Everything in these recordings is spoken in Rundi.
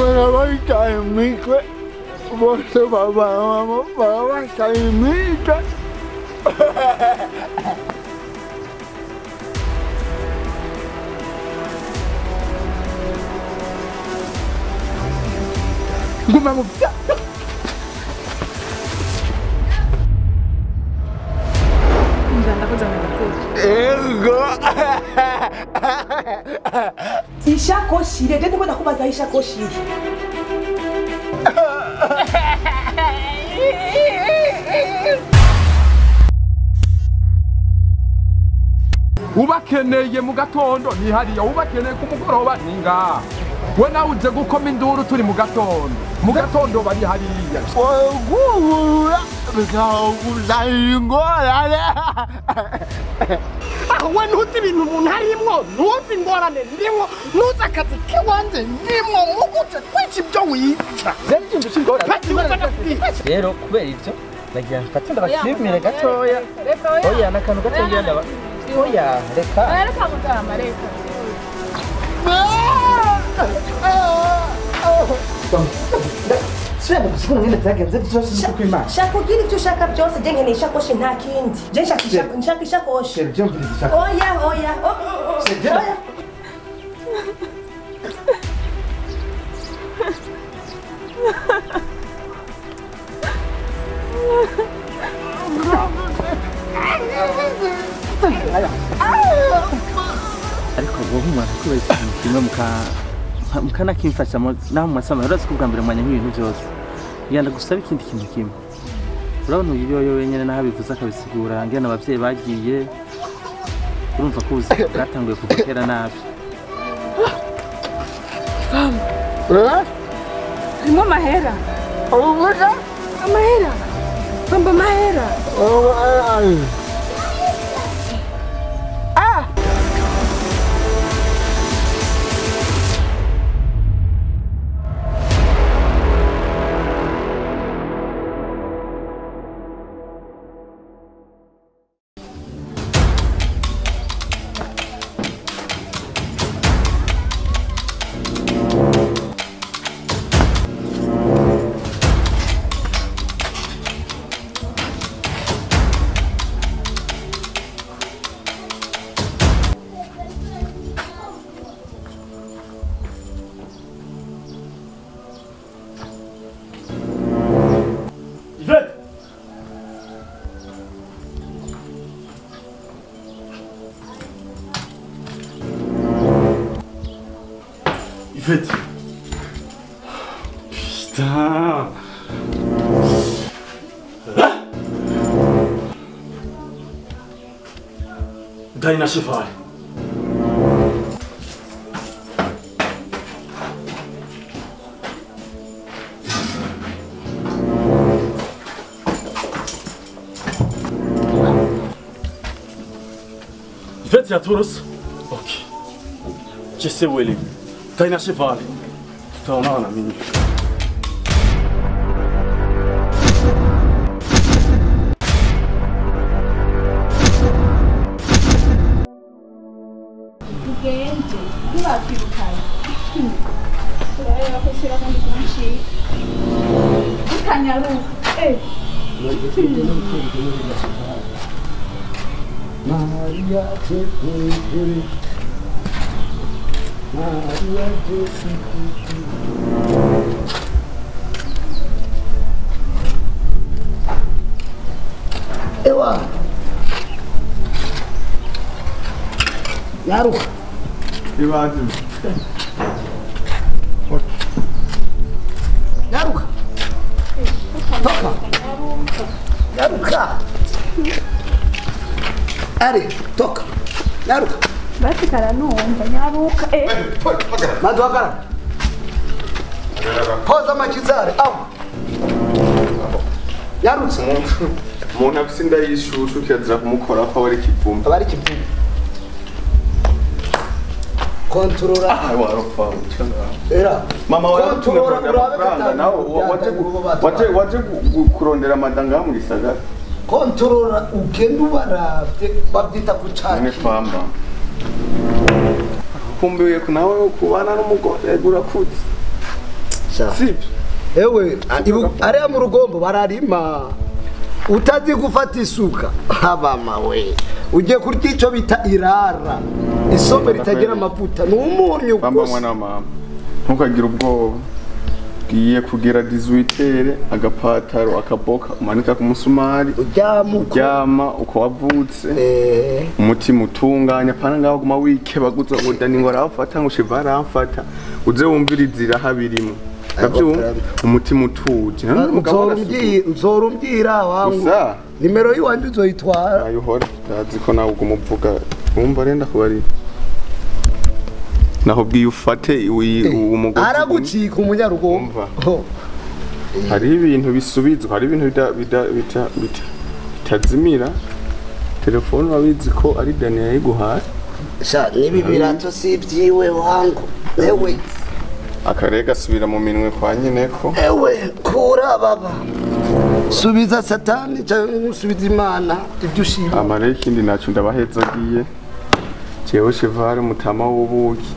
Barabatamikwe bose barabatamikwe. Nguma mu bya Ego. Ishakoshi ile ndio kwenda kubaza ishakoshi ile. Ubakeneye mu gatondo ni hariya, ubakeneye ku mugoroba ni ngaha. We nawe uje gukoma induru turi mu gatondo. Mu gatondo bari hariya. Ogura bikakuzanira ingorane. We ntuzi ibintu umuntu arimwo, ntuzi ingorane ndimwo, ntuzi akazi k'iwanjye ndimwo, muguce kwica ibyo wica. Rero kubera ivyo nagira mfate ndabashimire gatoya. Oya n'akantu gatoya ndaba. Oya reka. Oya reka mutama reka. Sina gusigura ngene byagenze byose kuko Imana. Shaka ugira ivyo ushaka byose, je nkeneye ishakoshi nta kindi. Je nshaka ishakoshi. Oya oya. Oya. Ariko wowe umwana kubera ikintu kimwe mukanakimfasha naho mu masama urazi ko ubwa mbere mwanya nk'ibintu byose. Ngenda gusaba ikindi kintu kimwe. Urabona uyu yoyo wenyene naho abivuze akabisigura ngena abavyeyi bagiye urumva ko ubuzima bwatanguye kuva kera nabi. Harimo amahera. Amahera. Bamba amahera. Yvette. Putain. Daina Shefari. Yvette Yatoros. Ok. Je sais où elle est. Daina Shefari. Tutaonana mimi. Tugende ntibakwirukanye. Urareba ko sira kandi kuncika. Ukanyaruka. Maria te Maria te Ewa. Yaruka. Ibaze. Yaruka. Toka. Yaruka. Ari, toka. Yaruka. Basi karanumva nyaruka. Mazu hakara. Poza machizare. Au. Yarutse. Umuntu afise inda y'ishushu kirazira kumukora ko ari kivumbi. Abari kivumbi. Controla. Ah, warofa. Era. Mama watumye amafaranga nawe waje kurondera amadanga mu gisagara. Controla ugenda ubaravye bavyita kucaki. Ni famba. Kumbiye ko nawe kubana n'umugore urakuze. Sibyo? Ewe ariya mu rugombo bararima utazi gufata isuka habama we ugiye kurya icyo bita irara isombe ritagira amavuta ni umunyu Bamba gusa. Mwana wa mama, ntukagire ubwoba. Ugiye kugira 18 agapataro akaboka umanika ku musumari uryama uko uryama uko wavutse umutima utunganya pana ngaho guma wikebaguza ngo Dani ngo aramfata ngo Shiva aramfata uze wumvirize iraha birimo ndabyumva umutima utuje. None umugabo arasukuye. Uzorumbwira wangu Gusa nimero yiwanje uzoyitwara nayo uhora utazi ko nawe uguma uvuga wumva renda kubarira naho bwiye ufate uwo mugozi aragucika umunyarugombo. Umva. Hari ibintu bisubizwa, hari ibintu bitazimira. Telefone urabizi ko ari Dani yayiguhaye. Sha nibi birato si ibyiwe wangu ewe akarere gasubira mu minwe kwa nyineko. Ewe kura baba subiza satani cyangwa subiza Imana ibyo ushima. Amare ikindi naco ndabahezagiye jewe Chevare mutama w'ubuki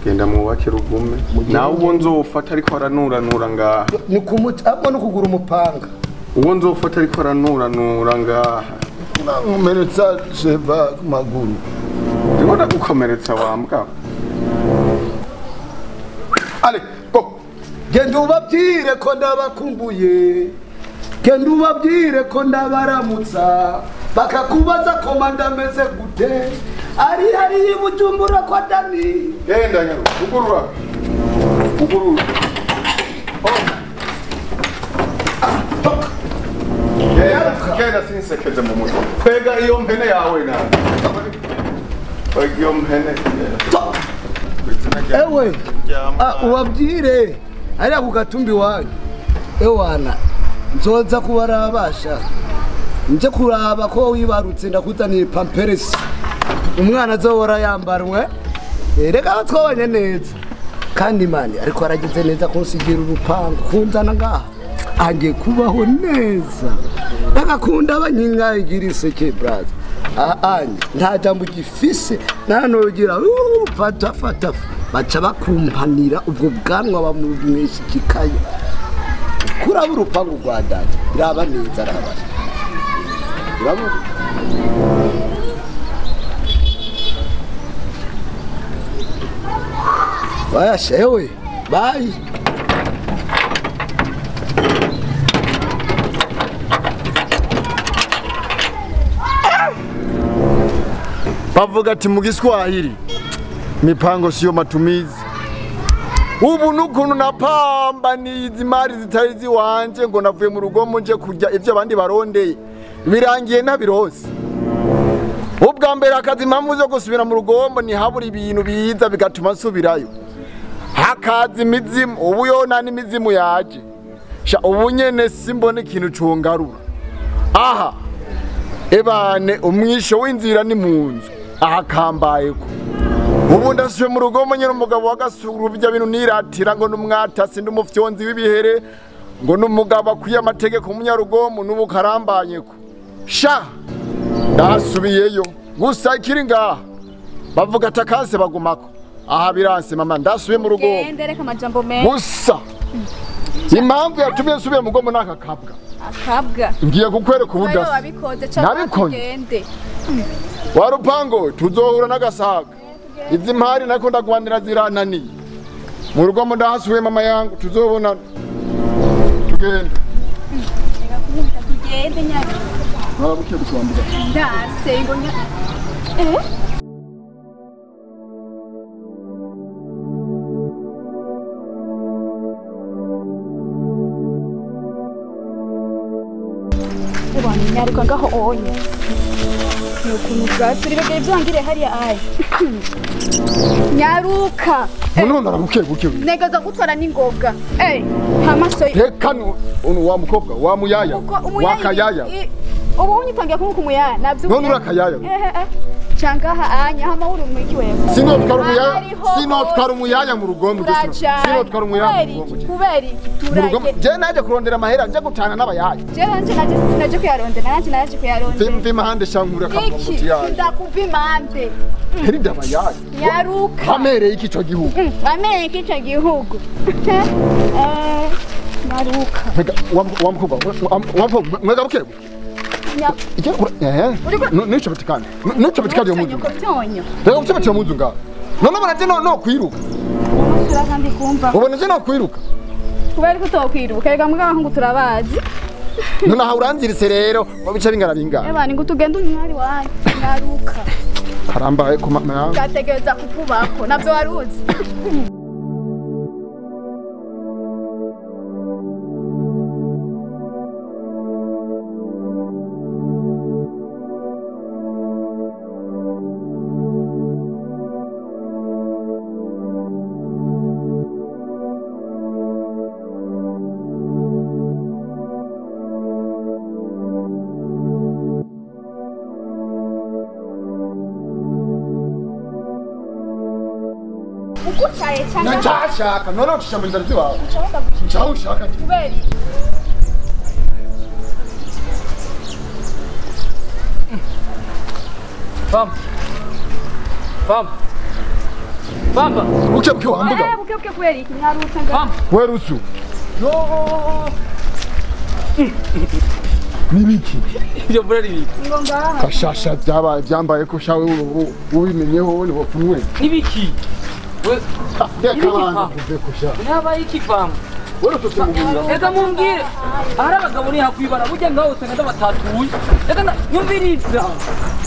genda mwubake rugume nawe uwo nzofata ariko aranuranura ngaha ni kumuta no kugura umupanga uwo nzofata ariko aranuranura ngaha nkomeretsa Sheva ku maguru ndimo ndagukomeretsa wambwa. Ale go genda ubabwire ko ndabakumbuye genda ubabwire ko ndabaramutsa bakakubaza ko ndameze gute ari hari Bujumbura kwa Dani. Genda nyaru ugurura ugurura genda genda sinsekeje mu mutwe kwega iyo mpene yawe nawe kwega iyo mpene. Ewe ubabwire ariya ku gatumbi wanyu ewana nzoza kubarabasha nje kuraba ko wibarutse ndakuzaniye pamperesi umwana azobora yambarwe reka aho twabanye neza kandi mani ariko aragize neza kunsigira urupangu kunzana ngaha angiye kubaho neza reka kunda abanyinka igira iseke braza anje nta jambo gifise nanogira fata fata baca bakumpanira ubwo bwanwa bamumwishikikaye kuraba urupangu rwa data raba neza raba urabona Basha ewe bye. Bavuga ati mu Giswahili mipango siyo matumizi. Ubu nukuntu napambaniye izi mari zitari ziwanje ngo navuye mu rugo nje kurya ivyo abandi barondeye birangiye ntabirose. Ubwa mbere akazi impamvu zo gusubira mu rugombo ni habura ibintu biza bigatuma nsubirayo. Hakaza imizimu ubu yona n'imizimu yaje. Sha ubu nyene simbona ikintu cungarura. Aha ebane umwisho w'inzira ni munzu aha kambayeko. Ubu ndasubiye mu rugo nyene umugabo wagasura ibyo bintu niratira ngo numwatasi ndumufyonzi w'ibihere ngo numugabo akwiye amategeko umunyarugomo n'ubu karambanyeko. Sha ndasubiyeyo gusa ikiri ngaha bavuga atakase bagumako aha biranse mama ndasubiye mu rugo. Gendereka amajambo menshi gusa impamvu yatumye nsubiye mu rugo naka kabwa akabwa ngiye kukwereka ubudasa nabikoze warupango tuzohura n'agasaga izi mpari nako ndagwanira zirananiye mu rugo ndahasubiye mama yangu tuzobona tugende tugende nyaka narabukiye gushwambura ndase ngo nya Nyaruka ngaho onye ni ukuntu bwasuri begeye byangire hariya ayi nyaruka none narabukiye gukiye negaza gutwara n'ingoga hamaso reka wa mukobwa wa muyaya wa kayaya ubu unyitangiye kumuka umuyaya nabyo none urakayaya Cangaha anya hama uri mwiki wewe. Sinotwara umuyaya mu rugombo. Sinotwara umuyaya mu rugombo. Kubera iki turage. Je naje kurondera amahera nje gutana n'abayaya. Je nanje naje sinaje kuyarondera nanje naje kuyarondera. Mvi mahande shankura kamuti yaje. Ndakuva imande. Heri ndabayaya. Nyaruka. Amereye iki ico gihugu. Amereye iki ico gihugu. Nyaruka. Mega wamukobwa wamukobwa mwega bukebu. Nico batikane. Nico batikane yo muzu. Rega uce batiyo muzu nga. None baraje no kwiruka. Usura kandi kumva. Ubona je no kwiruka. Kubera ko utokwiruka rega mbwa ngo turabazi. None aha uranziritse rero babica bingana bingana. Eba ni ngo tugende umwari wanyu. Nyaruka. Karambaye ku mama yawe. Gategereza kukubako navyo waruzi. Nchashaka none utishambuliza ryo. Nchashaka. Kubera Fam. Fam. Famba. Uke buke wambuga. Uke buke kubera iki nyarutse nga. Fam. Werusu. Yo. Nibiki. Ibyo mbura nibiki. Ngo ngaha. Kashasha byabaye byambaye ko shawe ubimenyeho ni wopfunwe. Nibiki. Nabaye iki fam? Ega mumbwire ahari abagabo ni hakwibara burya ngaho usanga ndabatatuye. Ega nyumviriza.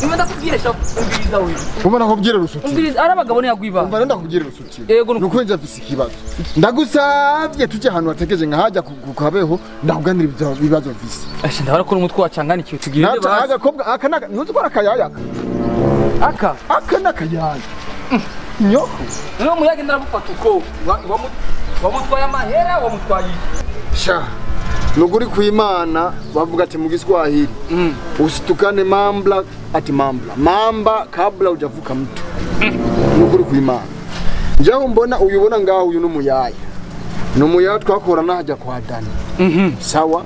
Nyuma ndakubwire sha umviriza wewe. Umva nakubwire rusuti. Umviriza ahari abagabo ni hakwibara. Umva ndakubwire rusuti. Yego nuko nje afise ikibazo. Ndagusavye tuje ahantu hategeje nkahajya kukabeho ndakuganira ibibazo mfise. Asha ndabara ko umutwe wacanganikiye tugirire basi. Agakobwa aka ntuzi ko arakayaya. Aka aka nakayaya. Nyoko. No muyage ndarabufata uko wamutwaye amahera wamutwaye sha nuguri kuimana bavuga ati mu Giswahili usitukane mambla ati mambla mamba kabla hujavuka mtu. Nuguri kuimana njaho mbona uyubona ngaho uyu numuyaya numuyaya twakora nahajya kwa Dani. Sawa.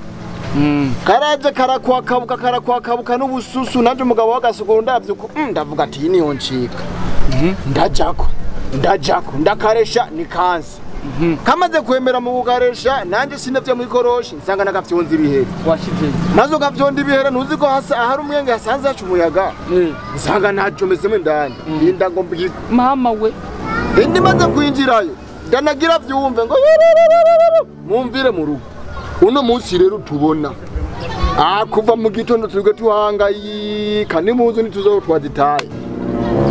Karaje karakwakabuka karakwakabuka n'ubususu nanje umugabo wagasuguru ndavyuko ndavuga ati iyi niyo ncika. Ndajako ndajako ndakaresha nikansi. Kamaze kwemera mu kugaresha nanje sinavye mu ikoroshi nsanga nagafyonza ibihere washize nazo gafyonda ibihere ntuzi ko hasa ahari umwenge hasanze haca umuyaga nsanga ntacomezemo indani inda ngo mbwiko mama we indi maze kwinjirayo ndanagira vyumve ngo mumvire mu rugo. Uno munsi rero tubona kuva mu gitondo turiko tuhangayika n'imuzu ntituzoho twazitaye.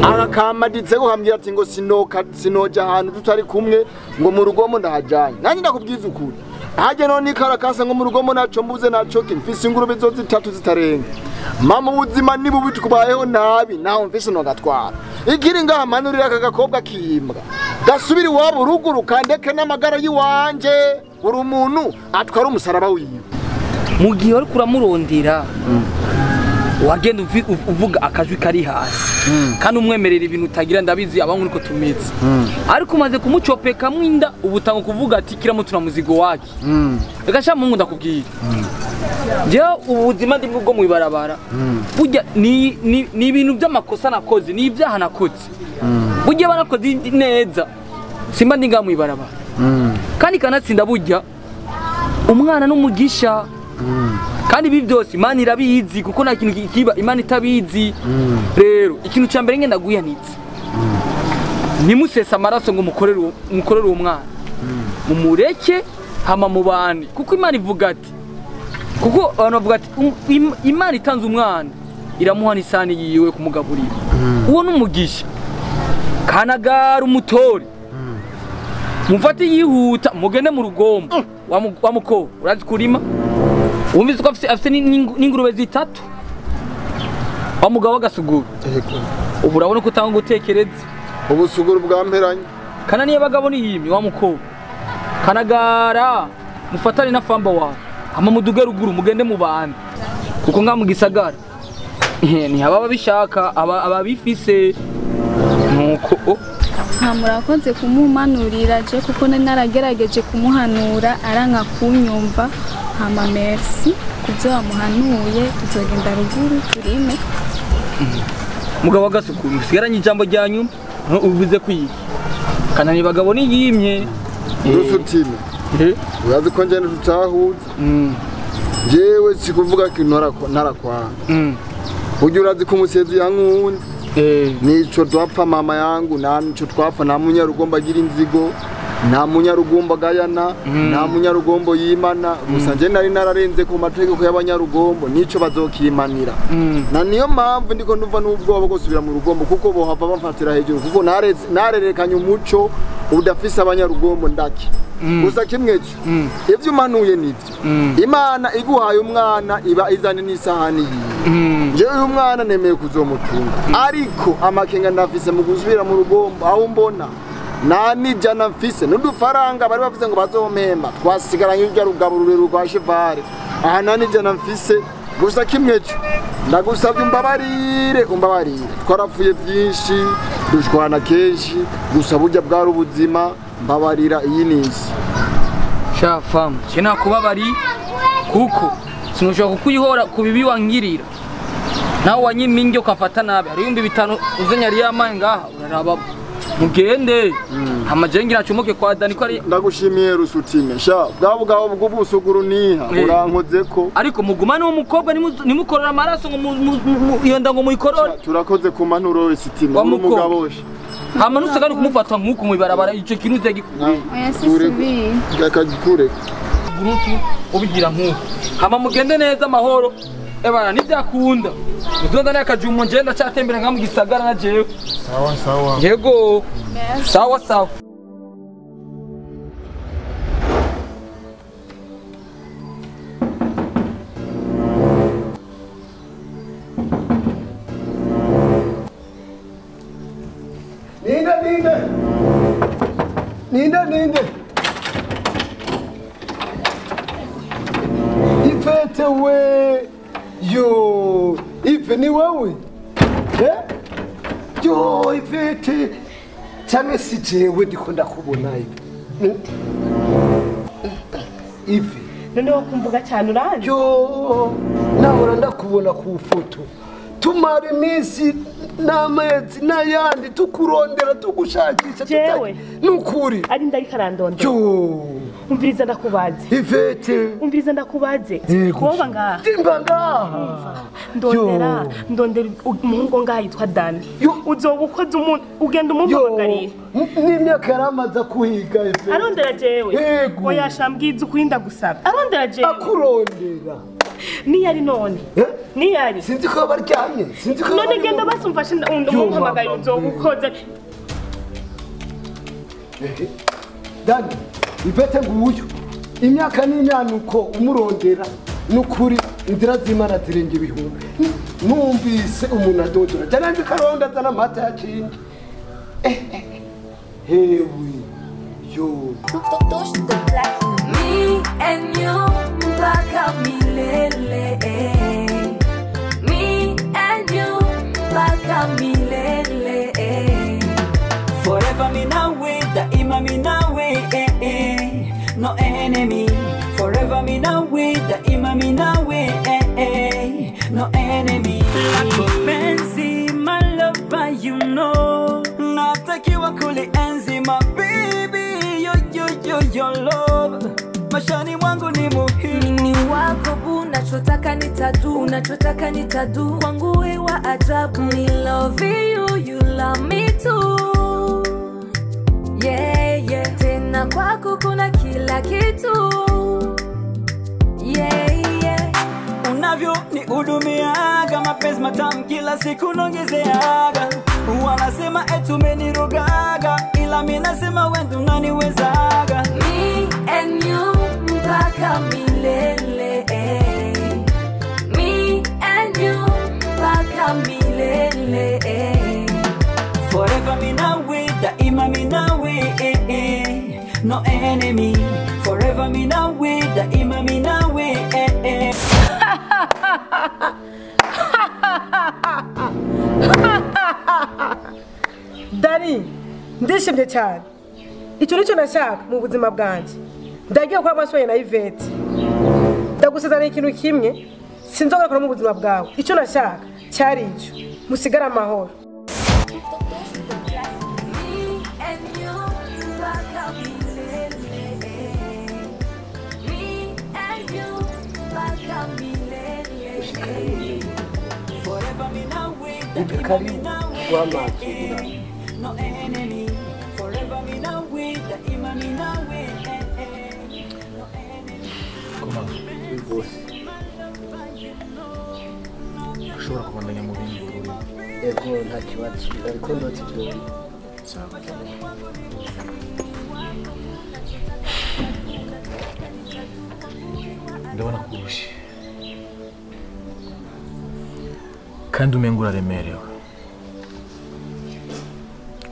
Arakamaditse ko hambwira ati ngo sinoka sinoja ahantu tutari kumwe ngo mu rugomo ndahajanye. Nanjye ndakubwiza ukuri. Haje none ikarakasa ngo mu rugomo naco mbuze naco ki mfise ingurube zo zitatu zitarenga. Mama ubuzima ni bubi tukubayeho nabi naho mfise no gatwara. Ikiri ngaha manurira aka gakobwa kimbwa. Gasubira iwabo ruguru kandeke n'amagara yiwanje. Uri umuntu atwara umusaraba wiwe. Mu gihe uri kuramurondera wagenda uvuga akajwi kari hasi kandi umwemerera ibintu utagira ndabizi abangu niko tumeze ariko umaze kumucopeka mwinda ubutanga kuvuga ati kiramutura muzigo wake. Reka sha Mungu ndakubwira jewe ubuzima ndi bwo mu ibarabara burya ni ibintu by'amakosa nakoze ni ibyaha nakoze burya banakoze neza simba ndi ngaha mu ibarabara kandi kanatsinda burya umwana n'umugisha kandi ibi byose Imana irabizi kuko nta kintu kiba Imana itabizi. Rero ikintu cya mbere ngenda guyanitse nimusesa amaraso ngo mukorere uwo mwana mumureke hama mubane kuko Imana ivuga ati kuko abantu bavuga ati Imana itanze umwana iramuha n'isani yiwe kumugaburira uwo n'umugisha kanagara umutori mufate yihuta mugende mu rugombo wa muko urazi kurima wumvise ko afise n'ingurube zitatu wa mugabo agasuguru. Ubu urabona ko utanga gutekereza ubusuguru bwamperanye kana niyo bagabo niyimye wa muko kanagara mufatane na famba wawe hama muduge ruguru mugende mu bantu kuko nga mu gisagara Ni ababa bishaka ababifise nuko nta murakoze kumumanurira je kuko naragerageje kumuhanura aranka kunyumva. Hama merci kubyo wamuhanuye, tuzogenda ruguru turime. Mugabo gasuku usigaranye ijambo rya nyuma uvuze kwiki kanani bagabo niyimye rusutime. Urazi ko njye tutahuza. Jewe sikuvuga kintu narakwanga. Ujye urazi ko umusezi yankunda. Nico twapfa mama yangu na nico twapfa nta munyarugomba agira inzigo, nta munyarugomba gayana, nta munyarugombo yimana. Gusa nje nari nararenze ku mategeko y'abanyarugombo nico bazokimanira. Na niyo mpamvu ndiko ndumva n'ubwoba bwo gusubira mu rugombo kuko bohava bamfatira hejuru kuko narerekanye umuco udafise abanyarugombo ndaki. Gusa kimwe cyo ivyo umanuye nivyo. Imana iguhaye umwana iba izane n'isahani yiwe. Jewe uyu mwana nemeye kuzomutunga ariko amakenga ndafise mu gusubira mu rugombo aho mbona nta nijana mfise n'udufaranga bari bavuze ngo bazompemba twasigaranye urya rugabo rurerure rwa Chevale. Aha nta nijana mfise. Gusa kimwe cyo ndagusabye umbabarire umbabarire, twarapfuye byinshi dushwana kenshi, gusa burya bwari ubuzima, mbabarira iyi nisi. Sha fam, je nakubabari kuko sinushobora kukuyihora ku bibi wankirira. Nawe wanyiminge ukafata nabi hari 5000 uzenya ari yamaye ngaha uraraba mugende. Amajengi nacomoke kwa Dani ko ari ndagushimiye rusutime. Sha bwa bugabo bw'ubusuguru niha urankozeko ariko mugumane umukobwa nimukorora amaraso ngo iyo nda ngo muyikorore. Turakoze ku manuro rusutime uri umugabo she. Hama nusagani kumufata nkuko muibarabara ico kintu uze gikure. Oya sisubi. Yakagikure. Gurutu ubigira nkuko. Hama mugende neza amahoro. Ebana nibyakunda. Uzonda nakajumo nje ndacatembera nka mu gisagara na jewe. Sawa sawa. Yego. Sawa sawa. Ninde ninde. Ninde ninde. Ifete we. Yo, Ife ni wewe? Eh? Yo, Ifete. Cyangwa si jewe ndiko ndakubona Ife. Ife. Noneho kumvuga cyane uranzi? Yo, nahora ndakubona ku foto. Tumara iminsi n'amezi n'ayandi tukurondera tugushakisha jewe. Nukuri. Ari ndariko arandondera. Yo. Umviriza ndakubaze. Ivete. Umviriza ndakubaze. Woba ngaha. Ndimba ngaha. Ndondera, ndondera umuhungu ngaha yitwa Dani. Uzoba ukoze umuntu ugenda umumpamagarira. N'imyaka yaramaze kuhiga Ivete. Arondera jewe. Oya shambwiza ukuri ndagusaba. Arondera jewe. Akurondera. Niyari none. Niyari. Sinzi ko baryamye. Sinzi ko none genda basumfashe umumpamagarira uzoba ukoze. Dani. Ivete nguyu imyaka n'imyanuko umurondera nukuri inzira z'Imana zirenga ibihumbi. Numvise umuntu adodora jana ndikaronda zana amata ya cingi. Hewe yo Me and you mpaka milele. Me and you mpaka milele. Forever me nawe daima me nawe. No enemy. Forever me nawe daima me nawe. No enemy. Lako penzi my lover you know. Natakiwa kulienzi my baby. Yo yo yo your love. Mashani mwangu ni muhimu. Ni wako bu unachotaka nitadu, unachotaka nitadu. Kwangu wewe wa ajabu. Me love you, you love me too. Yeah yeah. Tena kwako kuna kila kitu. Yeah yeah. Unavyo ni hudumiaga mapenzi matamu kila siku nongezeaga. Wanasema eti umenirogaga ila mimi nasema wewe ndo unaniwezaga. Me and you mpaka milele. Me and you mpaka milele. Forever me nawe daima me nawe. No enemy. Forever me nawe daima me nawe. Ndishimye cyane. Icyo nicyo nashaka mu buzima bwanjye. Ndagiye gukora amaso na Yvette. Ndagusezerana ikintu kimwe sinzongera mu buzima bwawe. Icyo nashaka cyari icyo. Musigara amahoro. Karibu wamazi. Ushobora kubandanya mu bindi ururimi. Ego nta kibazo ariko ndotse ibyo. Ndabona kurusha kandi umenga uraremerewe.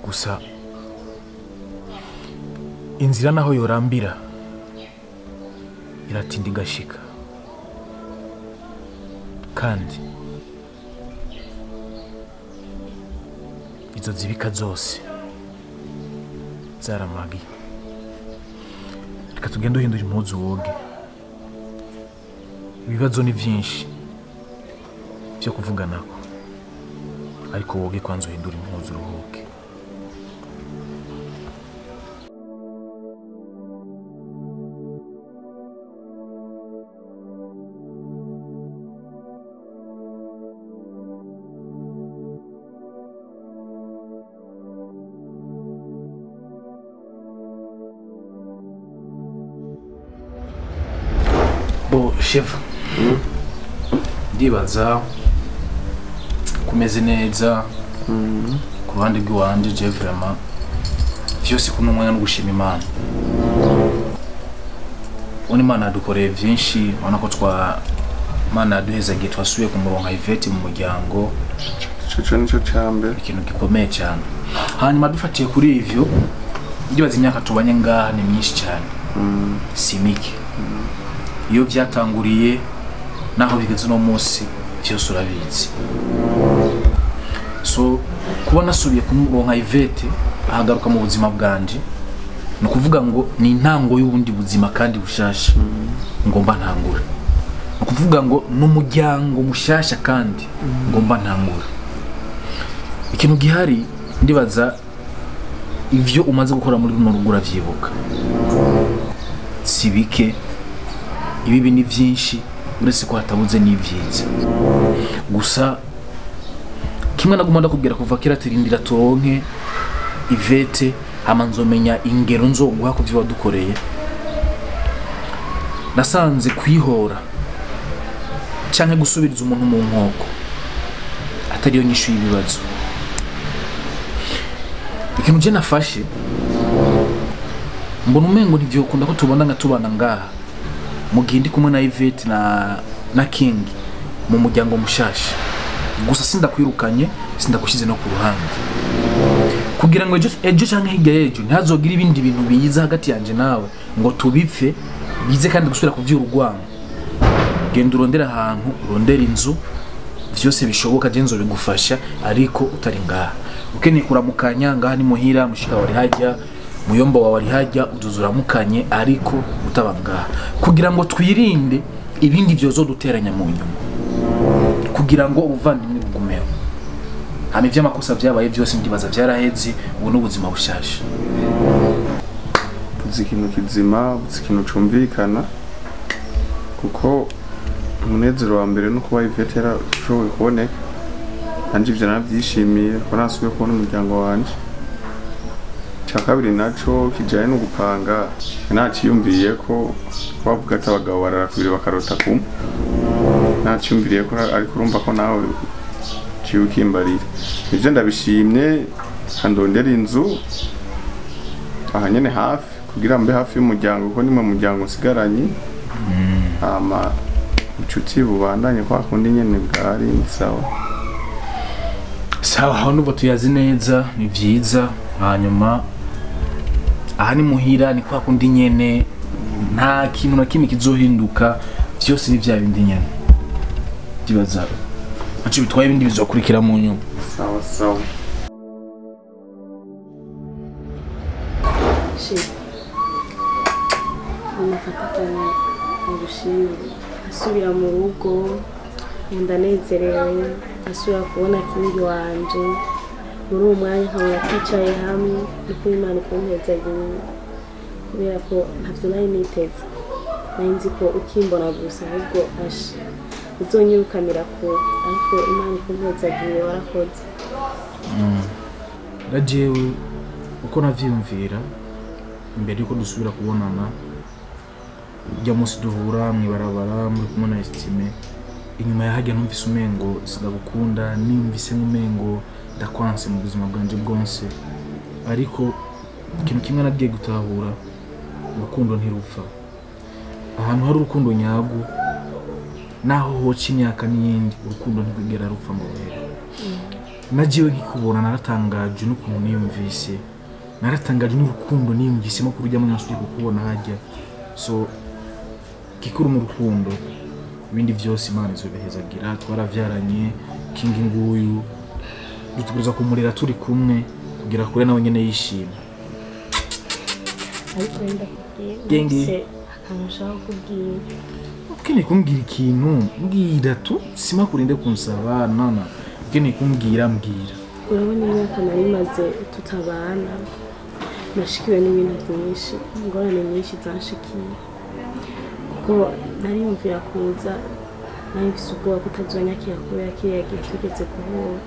Gusa inzira naho yorambira iratinda igashika, kandi izo zibika zose zaramagi. Reka tugende uhindura impuzu woge, ibibazo ni byinshi byo kuvuganako, ariko woge kwanza uhindura impuzu uruhuke. Bo chef, ndibaza kumeze neza ku ruhande rw'iwanje. Je vraiment vyose kuno mwanya no gushima Imana. Ubona Imana yadukoreye vyinshi, ubona ko twa Imana yaduhezagiye twasubiye kumuronka Yvette mu muryango. Ico nico cambere, ikintu gikomeye cyane. Hanyuma dufatiye kuri ivyo, ndibaza imyaka tubanye ngaha ni myinshi cyane, si mike. Iyo byatanguriye naho bigeze no munsi byose urabizi. So kuba nasubiye kumuronka Yvette ahagaruka mu buzima bwanje, no kuvuga ngo ni intango y'ubundi buzima kandi bushasha ngomba ntangura. No kuvuga ngo n'umuryango mushasha kandi ngomba ntangura. Ikintu gihari ndibaza ivyo umaze gukora muri runo rugo uravyibuka, si bike, ibibi ni byinshi, uretse ko hatabuze n'ibyiza. Gusa kimwe naguma ndakubwira kuva kera tirindira turonke Yvette, hama nzomenya ingero nzoguha ku byo wadukoreye. Nasanze kwihora canke gusubiriza umuntu mu nkoko atari yo nyishu y'ibibazo. Ikintu je nafashe mbona umengo ntivyokunda ko tubona nka tubana ngaha mu gihe ndi kumwe na Yvette na King mu muryango mushasha. Gusa sindakwirukanye, sindakushize no ku ruhande, kugira ngo ejo canke hirya y'ejo ntihazogira ibindi bintu biza hagati yanje nawe ngo tubipfe bize kandi gusubira kuvy'urugwango. Genda urondera ahantu, urondera inzu, vyose bishoboka je nzobigufasha, ariko utari ngaha. Ukeneye kuramukanya ngaha ni muhira, mushika wari hajya, muyomba wawe ari hajya, uduzuramukanye, ariko utaba ngaha, kugira ngo twirinde ibindi vyozoduteranya mu nyuma, kugira ngo ubuvandimwe bugumeho. Hama ivy'amakosa vyabaye vyose ndibaza vyaraheze, ubu n'ubuzima bushasha. Uzi ikintu kizima, uzi ikintu cumvikana, kuko umunezero wa mbere no kuba Yvette yarashoboye kuboneka. Nanje ivyo naravyishimiye ko nasubiye kubona umuryango wanje. Icya kabiri naco kijanye no gupanga, naciyumviriye ko bavuga ati abagabo barara kubiri bakarota kumwe. Naciyumviriye ko ariko urumva ko nawe ciye ukimbarira. Ivyo ndabishimye, kandondera inzu aha nyene hafi kugira mbe hafi y'umuryango, kuko nimwe muryango nsigaranye. Hama ubucuti bubandanye kwa kundi nyene bwari sawa. Sawa, aho nubo tuyazi neza ni vyiza. Hanyuma aha ni muhira, ni kwa kundi nyene, nta kintu na kimwe kizohinduka, vyose ni vya bindi nyene. Ndibaza aco bitwaye ibindi bizokurikira mu nyuma. Sawa sawa. Shit. Amafatakanya ubushimire asubira mu rugo ndanezerewe asubira kubona Kingi wanje muri uwo mwanya nkabona twicaye hamwe nuko Imana ikumpezagiye kubera ko ntavyo nari niteze nari nzi ko ukimbona gusa ahubwo asha uzonyirukanira kure ariko Imana ikumpezagiye warakoze. Na jewe uko navyiyumvira imbere yuko dusubira kubonana ujya munsi duhura mwibarabara muri kumwe na Estime inyuma ya hajya numvise umengo sindagukunda nimvise umengo ndakwanse mu buzima bwanje bwonse ariko ikintu kimwe nagiye gutahura urukundo ntirupfa ahantu hari urukundo nyarwo naho hoca imyaka n'iyindi urukundo ntirwigera rupfa ngo ruhere. Nagiye nkikubona naratangaje n'ukuntu niyumvise naratangaje n'urukundo niyumvisemo kurujya mu nsuye kukubona hajya so gikuru mu rukundo ibindi byose Imana izobihezagira twaravyaranye Kingi nguyu dutegereza kumurera turi kumwe kugira kure nawe nyene yishimye. Ariko ndakubwiye akantu kubwira ukeneye kumbwira ikintu mbwira tu sima kurinde kunsaba nana ukeneye kumbwira mbwira. Urabona imyaka nari maze tutabana nashikiwe n'ibintu byinshi ingorane nyinshi zanshikiye kuko nariyumvira kuza nari mfise ubwoba ko utazonyakira kubera kiriya gihe twigeze guhura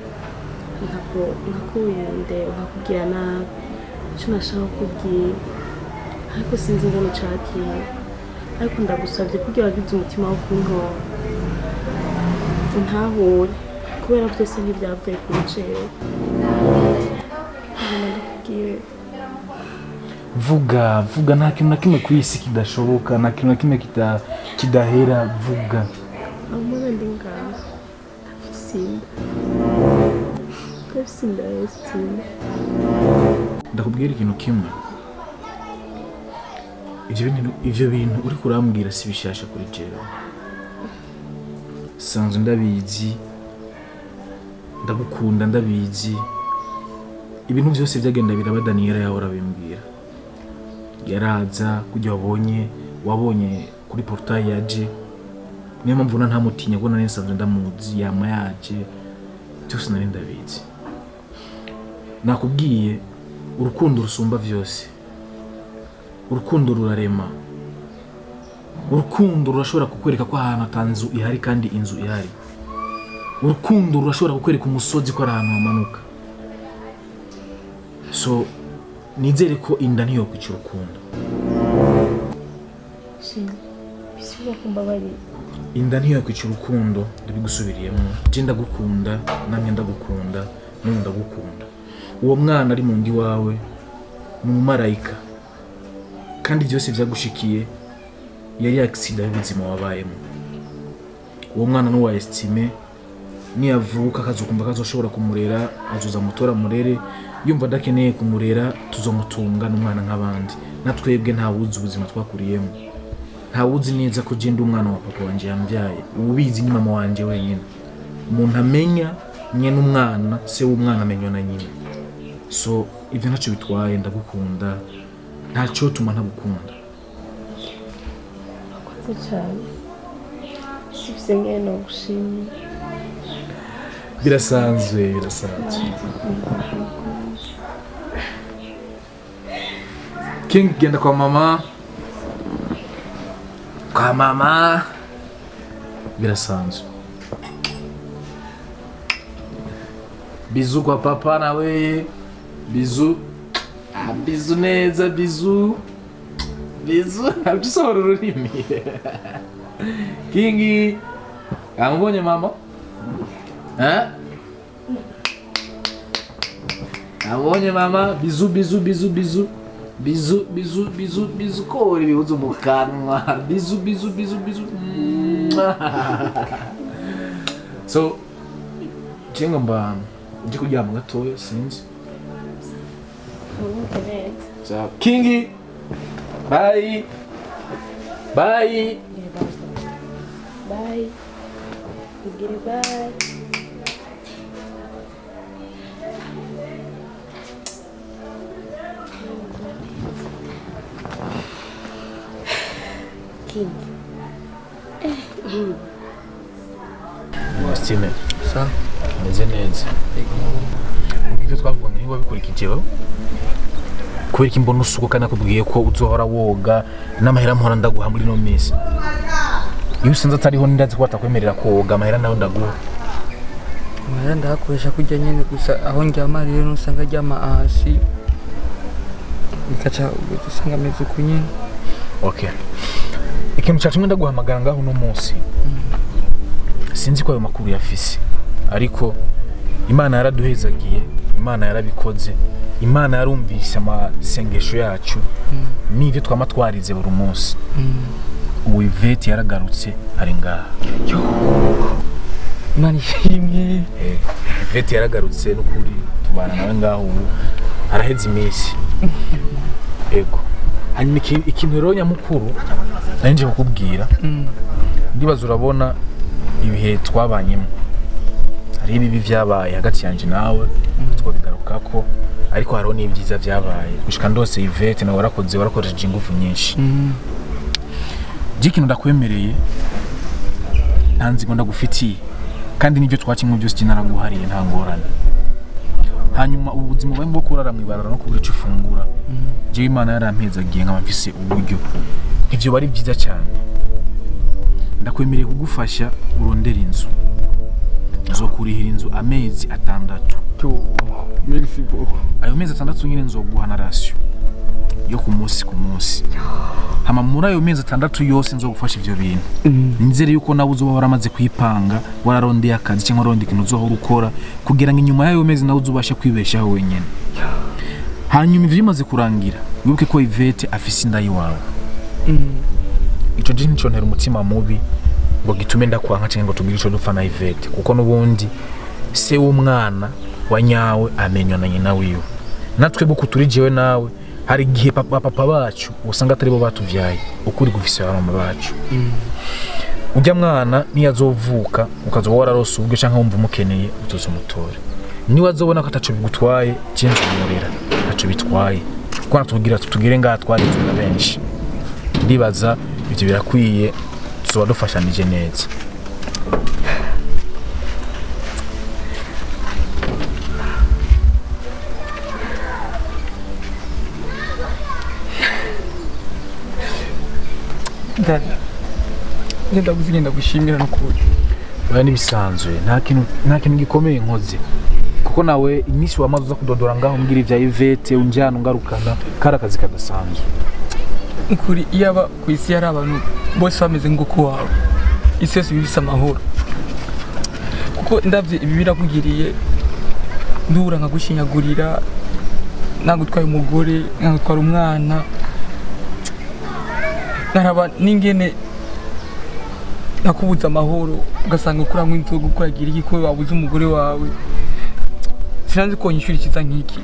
nkakuyende nkakubwira nabi ico nashaka kukubwira ariko sinzi ingene ucakira ariko ndagusavye kugira wagize umutima wo kuntora untahure kubera byose ntibyavuye kuri jewe. Ndakubwire vuga vuga nta kintu na kimwe ku isi kidashoboka nta kintu na kimwe kidahera vuga. Amara ndi ngaha ndafise inda ya Estime. Ndakubwira ikintu kimwe ivyo bintu uri kurambwira si bishasha kuri jewe sanzwe ndabizi ndagukunda ndabizi ibintu byose byagenda biraba Daniela yahora bimbwira yaraza kujya wabonye kuri portail yaje niyo mpamvu nta mutinya ko nari nsanzwe ndamuzi yama yaje byose nari ndabizi. Nakubwiye urukundo rusumba byose urukundo rurarema urukundo rurashobora kukwereka ko ahantu atanzu ihari kandi inzu ihari urukundo rurashobora kukwereka umusozi ko ari ahantu hamanuka so nizere ko inda niyo kwica urukundo. Inda niyo kwica urukundo ndabigusubiriyemo je ndagukunda namwe ndagukunda n'ubu ndagukunda uwo mwana ari mu ndi wawe ni umumarayika kandi byose byagushikiye yari accident y'ubuzima wabayemo uwo mwana n'uwa Estime niyavuka akazokumva kazoshobora kumurera azoza mutora murere yumva adakeneye kumurera tuzomutunga n'umwana nk'abandi natwebwe nta wuzi ubuzima twakuriyemo nta wuzi neza ko je ndi umwana wa papa wanje yambyaye ubizi ni mama wanje wenyine umuntu amenya nye n'umwana se w'umwana amenywa na nyina so ivyo ntacyo bitwaye ndagukunda ntacyo tuma ntagukunda. Wakoze cyane sifise ngene nogushimira birasanzwe birasanzwe. King genda kwa mama birasanzwe bizu kwa papa nawe bizu bizu neza bizu bizu abisohora ururimi Kingi amubonye mama amubonye mama bizu bizu bizu bizu bizu bizu bizu bizu ko uri bihuzu mu kanwa bizu bizu bizu bizu. So jenga mba ndi kuryama gatoya sinzi. So Kingi bye bye bye bye. Bye. Kingi. Stine sa meze neza. Ibyo twavuganye niba bikurikije wewe. Kubera ko imbona usuko kandi nakubwiye ko uzohora woga n'amahera mpora ndaguha muri no minsi. Iyo usanze atariho ndazi ko batakwemerera koga amahera nayo ndaguha. Amahera ndahakoresha kujya nyene gusa aho ndyama rero nusanga ndyama hasi. Bikaca usanga ameze uku nyene. Okay. Ikintu cyatumye ndaguhamagara ngaho no munsi. Sinzi ko ayo makuru yafise ariko Imana yaraduhezagiye, Imana yarabikoze, Imana yarumvise amasengesho yacu n'ivyo twama twarize buri munsi. Ubu Yvette yaragarutse ari ngaha. Imana ishimwe. Yvette yaragarutse n'ukuri tubana nawe ngaho ubu araheze iminsi. Ego. Hanyuma ikintu rero nyamukuru nari nje kukubwira. Ndibaza urabona ibihe twabanyemo. Hari ibibi vyabaye hagati yanje nawe twobigarukako ariko hariho n'ibyiza vyabaye gushika ndose Yvette nawe warakoze warakoresheje ingufu nyinshi. Ikintu ndakwemereye nta nzigo ndagufitiye kandi n'ibyo twakimwe byose je naraguhariye nta ngorane. Hanyuma ubu buzima bwo kurara mw'ibarara no kubura ico ufungura jewe Imana yarampezagiye nkaba mfise uburyo ivyo bari byiza cyane. Ndakwemereye kugufasha urondera inzu. Nzokurihira inzu amezi 6. Merci beaucoup. Ayo mezi 6 nyine nzoguha na ration yo ku munsi ku munsi. Hama muri ayo mezi 6 yose nzogufasha ivyo bintu. Nizere yuko nawe uzoba waramaze kwipanga wararondeye akazi cyangwa wararondeye ikintu uzohora ukora kugira ngo inyuma y'ayo mezi nawe uzubashe kwibeshaho wenyene. Hanyuma ivyo bimaze kurangira wibuke ko Yvette afise inda yiwawe. Ico je nico ntera umutima mubi ngo gitume ndakwanka cyangwa ngo tugire ico dupfa na Yvette kuko nubundi se w'umwana wa nyawe amenywa na nyina wiwe. Natwe buku turi jewe nawe hari igihe papa bacu usanga atari bo batuvyaye ukuri gufise mama bacu. Ujya mwana niyazovuka ukazoba wararose ubwe canke wumva umukeneye utozomutora. Niwe azobona ko ataco bigutwaye je nzomurera ataco bitwaye kuko natubwira tutugire ngaha twarezwe na benshi. Ndibaza ivyo birakwiye tuzoba dufashanije neza. Dada, ndabuze ngenda gushimira no kuri. Oya nibisanzwe nta kintu gikomeye nkoze kuko nawe iminsi wamaze uza kudodora ngaho umbwira ivya Yvette unjyana ungarukana kari akazi kadasanzwe. Ukuri iyaba ku isi yari abantu bose bameze nk'uko wawe isi yose ibisa amahoro kuko ndavye ibi birakugiriye ndura nkagushinyagurira nagutwaye umugore nagutwara umwana naraba n'ingene nakubuza amahoro ugasanga ukuranywa inzoga ukuragira iki ko wabuze umugore wawe. Sinanzi ko nyishura ikiza nk'iki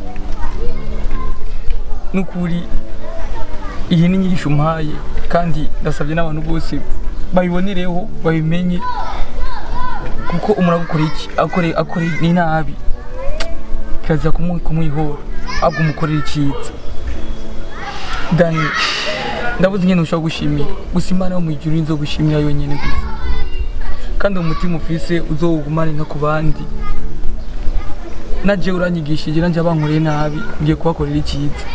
n'ukuri iyi ni inyigisho umpaye kandi ndasabye n'abantu bose babibonereho babimenye kuko umuntu agukora iki akore ni nabi kirazira kumwihora ahubwo umukorera icyiza. Dani ndabuze ingene ushobora gushimira gusa Imana yo mu ijuru nizo gushimira yonyine gusa kandi umutima ufise uzowugumane no ku bandi. Naje uranyigishije nanje abankoreye nabi ngiye kubakorera icyiza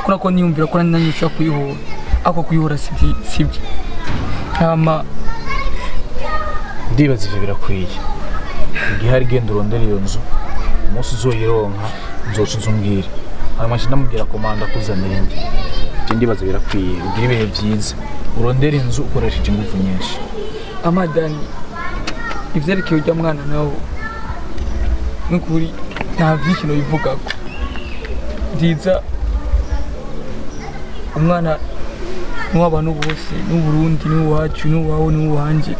kuna ko niyumvira ko nanjye ushobora kuyihora ako kuyihora sibyo. Hama ndibaza ivyo birakwiye igihe hari genda urondera iyo nzu umunsi uzoyironka nzoca uzumbwira hanyuma nca ndamubwira komanda akuzanira indi. Ivyo ndibaza birakwiye ugire ibihe vyiza urondera inzu ukoresheje ingufu nyinshi. Amadani ivyerekeye urya mwana nawe n'ukuri nta vyinshi nobivugako. Byiza umwana n'uw'abantu bose n'uburundi n'uwacu n'uwawe n'uwanje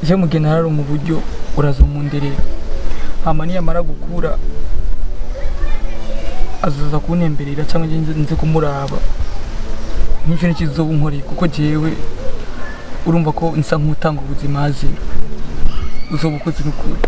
je mugena hararo mu buryo urazomunderera hama niyamara gukura azoza kuntemberera cyangwa nze kumuraba nk'icyo nikizoba unkoreye kuko jewe urumva ko nsa nk'utanga ubuzima hazira uzoba ukoze n'ukuri.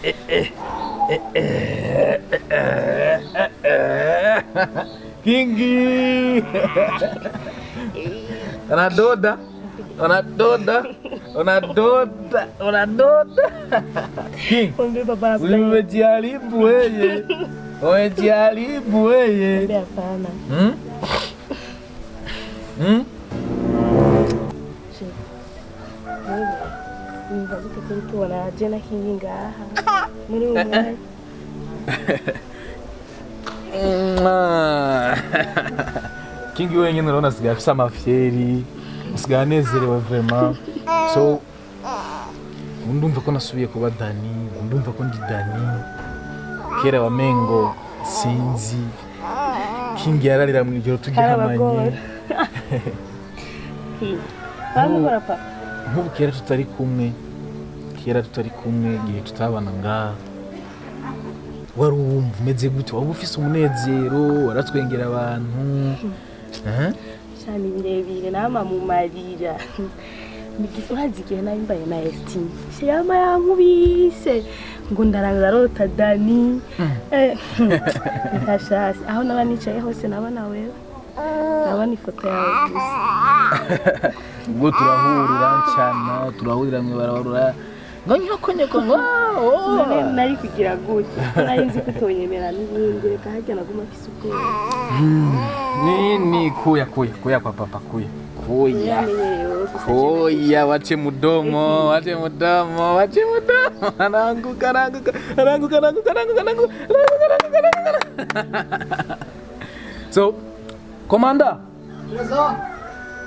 eh eh eh eh. Kingi. Unadoda. Unadoda. Unadoda. Unadoda. King. Umejaribu wewe. Umejaribu wewe. Hapana. Wumva gute kuri tubona je na Kingi ngaha muri uwo mwanya? Kingi wenyine urabona asigaye afise amafyeri, asigaye anezerewe vraiment. So ndumva ko nasubiye kuba Dani, ndumva ko ndi Dani. Kera wamengo sinzi. Kingi yararira mu ijoro tugihamanye. Bamukora papa. Nk'ubu kera tutari kumwe, igihe tutabana ngaha wari wumva umeze gute? Waba ufise umunezero, waratwengera abantu? Cyane birebire nama mu marira. Urazi igihe nari mbaye na Estime, yama yankubise ngo ndarota Dani. Nkashasi aho naba nicaye hose nabona wewe, nabona ifoto yawe gusa. Ubwo turahurira ncana, turahurira mwibarabara ngo nyoko nyoko ngo nari kugira gutya, nari nzi ko utonyemera n'ubundi, reka harya naguma mfise ubwoba. Nini kuya kuya kuya kwa papa kuya kuya kuya, wache mudomo, wache mudomo, wache mudomo, anaanguka anaanguka anaanguka anaanguka anaanguka anaanguka anaanguka. So komanda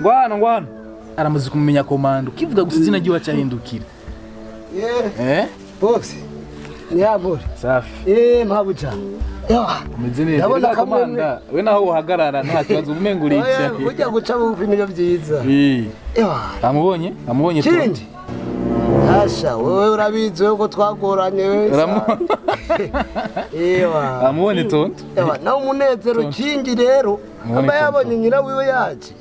ngwano ngwano aramaze kumenya komando kivuga gusa izina ryiwe acahindukira. Eh? Boss. Nyaburi. Safi. Eh, mabuja. Yawa. Umeze neza. Ndabona komanda. We naho uhagarara nta kibazo umenga uricaye. Ujya guca bugufi nibyo byiza. Eh. Yawa. Amubonye? Amubonye to. Kindi. Asha, wewe urabizi ko twagoranye we. Ewa. Amubonye tonto. Ewa, nawe umunezero Kingi rero. Aba yabonye nyina wiwe yaje.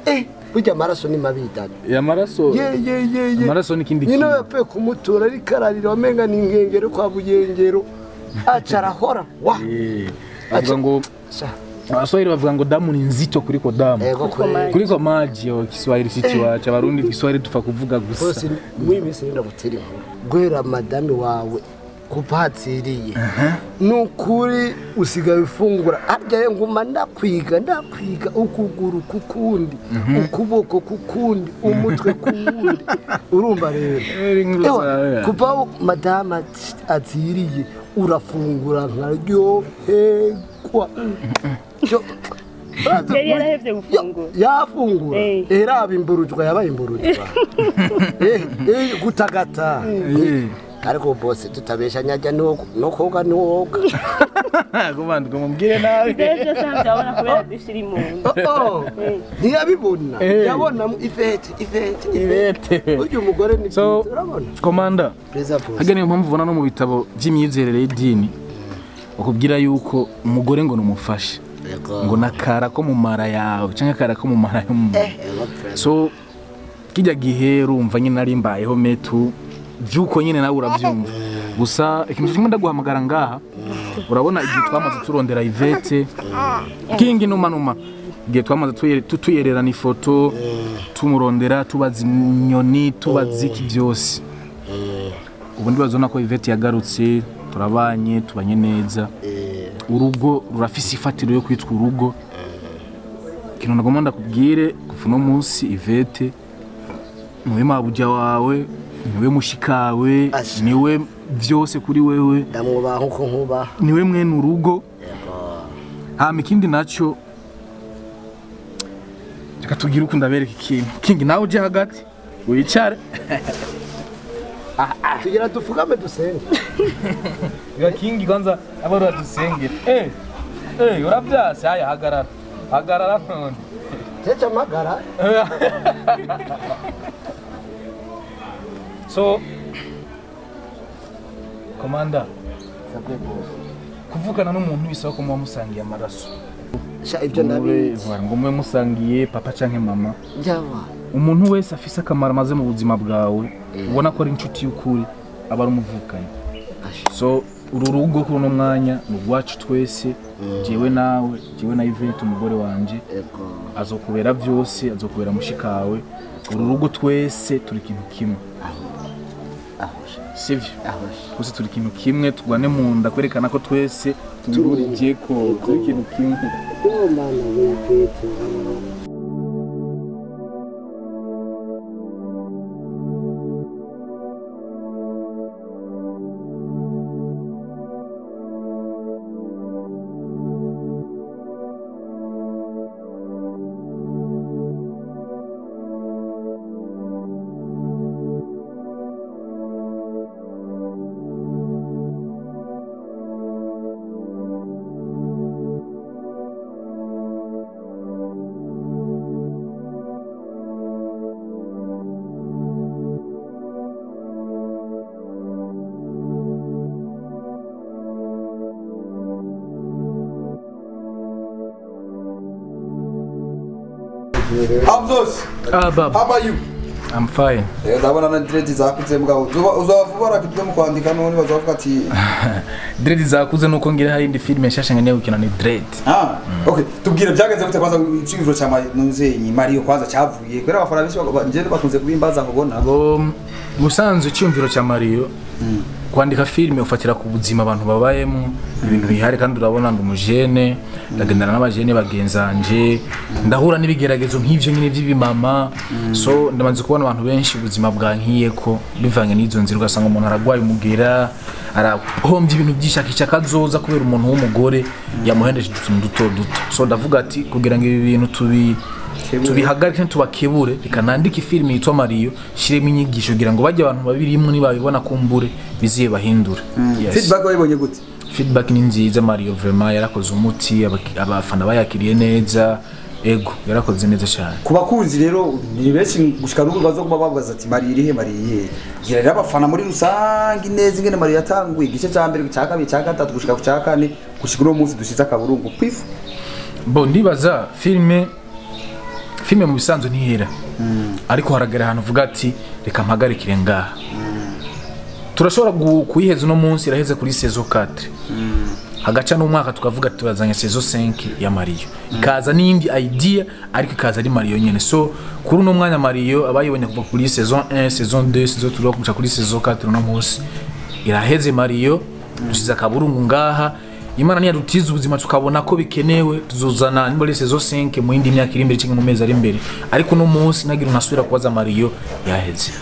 Eh. Burya amaraso ni mabi Dani. Ya maraso. Ye. Amaraso ni kindi kintu. Nyina yapfuye kumutura ariko ararira wamenga ni inkengero kwa Buyengero. Aca arahora. Wa. Bavuga ngo Abaswahili bavuga ngo damu ni nzito kuliko damu. Kuliko maji yo Kiswahili si kiwacha. Abarundi Kiswahili tufa kuvuga gusa. Bose muri minsi nda gutera inkuru. Guhera madame wawe kupatsiriye. Nukuri usigaye ufungura arya nguma ndakwiga ukuguru kukundi, ukuboko kukundi, umutwe kuwundi. Urumva rero kuva madame aziriye urafungura nkaryoherwa. Yari yarahevye gufungura. Yafungura. Era imburujwa yabaye imburujwa. Gutagata. Ariko bose tutabesha nyajya no koga nuwoga. Komanda ngo mubwire nabi. Ibyo byose kubera dushira mu nda. Ntiyabibona. Yabona Ivete. Uyu mugore ni byiza urabona. Komanda. Haga niyo mpamvu ubona no mu bitabo by'imyizerere y'idini bakubwira yuko umugore ngo numufashe. Ngo nakara ko mu mara yawe cyangwa akara ko mu mara y'umuntu. So kijya gihe urumva nyine nari mbayeho metu byuko nyine nawe urabyumva. Gusa ikintu kimwe ndaguhamagara ngaha, urabona igihe twamaze turondera Ivete Kingi numa igihe twamaze tuyererana ifoto tumurondera tubaza inyoni tubaza iki byose. Ubu ndibazona ko Ivete yagarutse, turabanye tubanye neza. Urugo rurafise ifatiro yo kwitwa urugo. Ikintu nagomba ndakubwire kuva uno munsi Ivete niwe mabuja wawe, niwe mushikawe, niwe vyose kuri wewe. Ndamwubaha nkuko nkubaha. Niwe mwene urugo. Hama ikindi naco reka tugire uko ndabereka ikintu. Kingi nawe uje hagati wicare. Tugira dufukame dusenge. Ga Kingi kwanza abaro dusengere. Uravyase haya hagarara. Hagarara none. Cece magara. So Komanda, kuvugana n'umuntu bisaba ko muba musangiye amaraso. Sha ibyo ndabizi. Ngo mube musangiye papa canke mama. Yawa. Umuntu wese afise akamaro maze mu buzima bwawe, ubona ko ari inshuti y'ukuri, aba ari umuvukanyi. So uru rugo kuri uno mwanya ni urwacu twese, jewe nawe, jewe na Yvette umugore wanje, azokubera byose, azokubera mushikawe. Uru rugo twese turi ikintu kimwe, sivyo? Twese turi ikintu kimwe, tugwane mu nda kwerekana ko twese tubihuriye ko turi ikintu kimwe. Mana we Yvette. Abzos. Baba. How are you? I'm fine. Ndabona na dread zakuze mugabo. Uzovuba rakitwe mu kwandika none bazovuga ati dread zakuze nuko ngira hari indi film nshasha ngiye gukina ni dread. Ah, okay. Tubwire byagenze gute kwanza iciyumviro cha Ntuzenyi Mario kwanza cyavuye. Kubera abafana benshi nje bakunze kubimbaza kubona. Bo musanzu iciyumviro cha Mario kwandika filime ufatira ku buzima abantu babayemo ibintu bihari kandi urabona ndi umujene ndagendana n'abajene bagenzanje ndahura n'ibigeragezo nk'ivyo nyine by'ibimama. So ndamaze kubona abantu benshi ubuzima bwankiye ko bivanye n'izo nzira, ugasanga umuntu aragwaye umugera arahombye ibintu byishakisha kazoza kubera umuntu w'umugore yamuhendeje utuntu duto duto. So ndavuga ati kugira ngo ibi bintu tubihagarike tubakebure, reka nandike filime yitwa Mario shiremo inyigisho kugira ngo bajye abantu babirimwe nibabibona kumbure biziye bahindure. Yes. Feedback wayibonye gute? Feedback ni nziza. Mario vraiment yarakoze umuti, abafana bayakiriye neza. Ego yarakoze neza cyane. Ku bakunzi rero ni benshi gushika n'ubu bazokuba bavuga ati Mario irihe Mario irihe. Gira rero abafana muri rusangi neza ingene Mario yatanguye igice cya mbere cya kabiri cya gatatu gushika ku cya kane gushika uno munsi dushize akaburungu pifu. Bo ndibaza filme mu bisanzwe ntihera, ariko haragera ahantu uvuga ati reka mpagarikire ngaha. Turashobora kuyiheza uno munsi, iraheze kuri saison 4, hagaca n'umwaka tukavuga turazanye saison 5 ya Mario, ikaza n'indi idea ariko ikaza ari Mario nyene. So kuri uno mwanya Mario abayibonye kuva kuri saison 1, saison 2, saison 3 gushika kuri saison 4 uno munsi iraheze Mario, dushize akaburungu ngaha. Imana niyadutiza ubuzima tukabona ko bikenewe tuzuzana muri saison 5 mu yindi myaka iri imbere cyangwa mu mezi ari imbere, ariko no munsi nagira unasubira kubaza Mario yaheze.